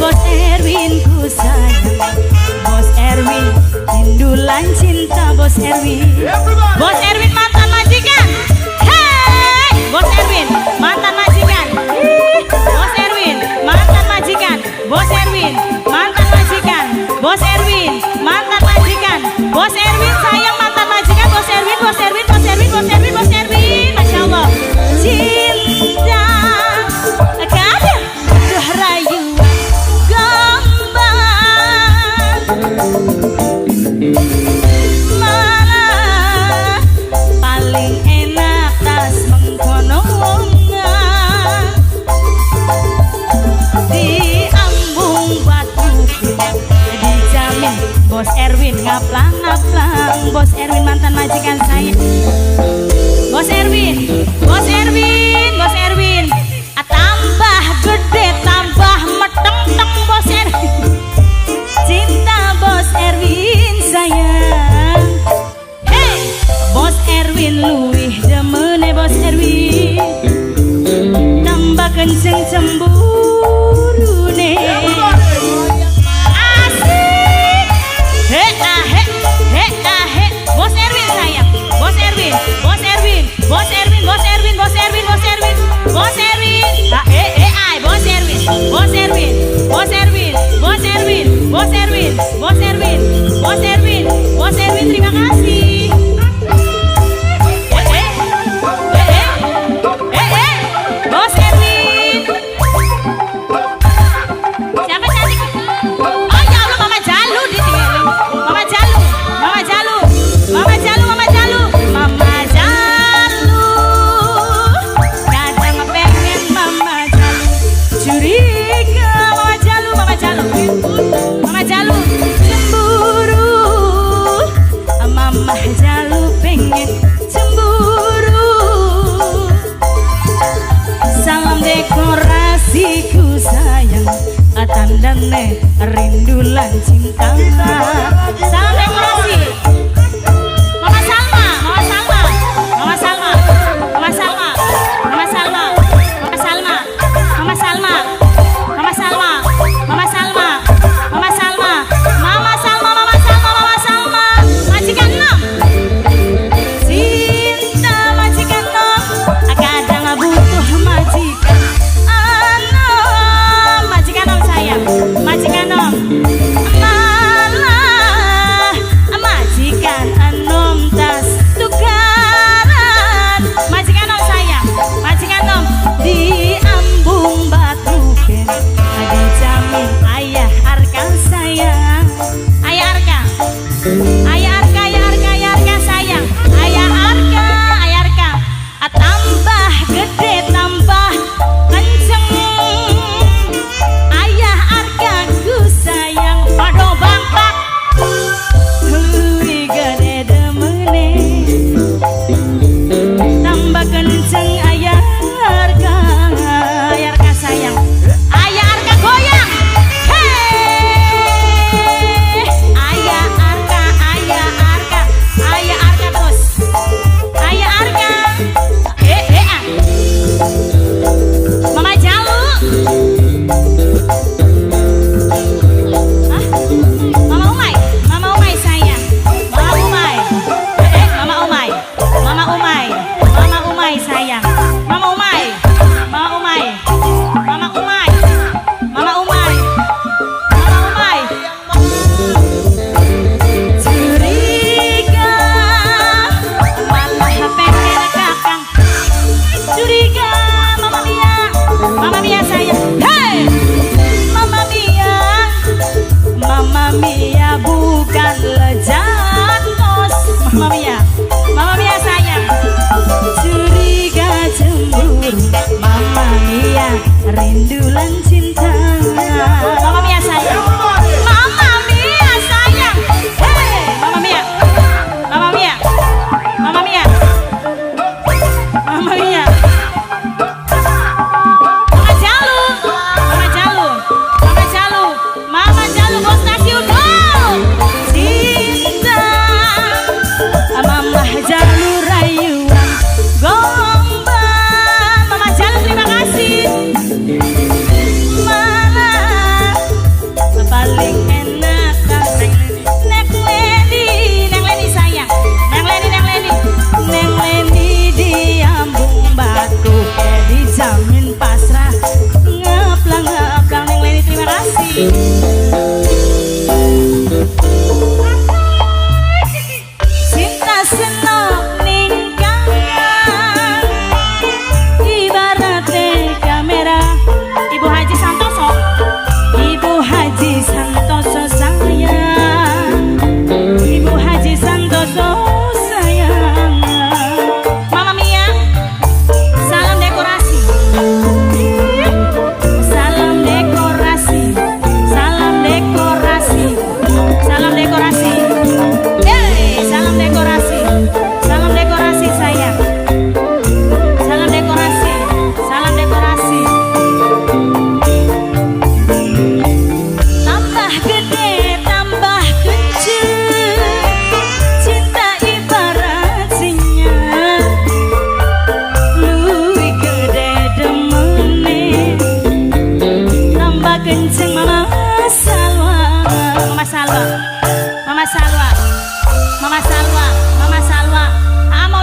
Bos Erwin ku sayang. Bos Erwin rindu lan cinta Bos Erwin. Bos Erwin mantan majikan. Hey, Bos Erwin mantan majikan. Bos Erwin mantan majikan. Bos Erwin mantan majikan. Bos Erwin mantan majikan. Bos Erwin sayang mantan majikan. Bos Erwin, Bos Erwin, Bos Erwin, Bos Erwin, Bos Erwin. Masya Allah. Cinta kadang butuh rayuan gombang, malah paling enak tas mengkono di ambung batu dijamin Bos Erwin ngaplang-ngaplang. Bos Erwin mantan majikan saya. Bos Erwin, Bos Erwin, Bos Erwin. Ah, tambah gede tambah meteng-teng Bos Erwin. Cinta Bos Erwin sayang. Hey, Bos Erwin luwih demene Bos Erwin. Tambah kenceng cemburune. Asik. He ah he, he ah he. Bos Erwin sayang. Bos Erwin, Bos Erwin, Bos Erwin, Bos Erwin, Bos Erwin, Bos Erwin, Bos Erwin. Ah, eh eh ai, Bos Erwin, Bos Erwin, Bos Erwin, Bos Erwin, Bos Erwin, Bos Erwin, Bos Erwin, Bos Erwin, terima kasih. Eh eh eh eh eh eh, Bos Erwin. Siapa cantik? Oh ya Allah, Mama Jalu ditinggalin. Mama Jalu, Mama Jalu, Mama Jalu, Mama Jalu, Mama Jalu. Kadang pengen Mama Jalu, curiga Mama Jalu, Mama Jalu, Mama Jalu, cemburu. Mama Jalu pengen cemburu. Salam dekorasiku sayang, tandane rindu lan cinta. Salam dekorasi. Mama Salma, Mama Salma, Mama Salma, Mama Salma, Mama Salma, Mama Salma, Mama Salma, Mama Salma, Mama Salma, Mama Salma, Mama Salma, Mama Salma, Mama Salma, majikan enam. Cinta majikan nom, kadang butuh majikan enom, majikan nom sayang, majikan nom. Malah majikan enom tas tukaran, majikan nom sayang, majikan nom di ambung batu ben dijamin ayah Arka sayang, ayah Arka. Ayah Arka, ayah Arka, ayah Arka sayang. Ayah Arka, ayah Arka. Ah, tambah gede tambah kenceng. Ayah Arka ku sayang. Padha bangpak. Luwih gede demene. Tambah kenceng ayah Arka. Ayah Arka sayang. Ayah Arka goyang. Hey! Ayah Arka, ayah Arka, ayah Arka terus. Ayah Arka. Eh, eh, ah. Mama Jalu. Hah? Mama Umay, Mama Umay sayang. Mama Umay. Eh, eh, Mama Umay. Mama Umay. Mama Umay sayang. Mama Umay. Mama Umay. Mama Umay. Mama Umay. Mama Umay. Curiga malah pengen kakang. Curiga Mama Mia. Mama Mia sayang. Hey! Mama Mia. Mama Mia bukan lejatos. Mama Mia. Mama Mia sayang. Curiga cemburu Mama Mia rindu.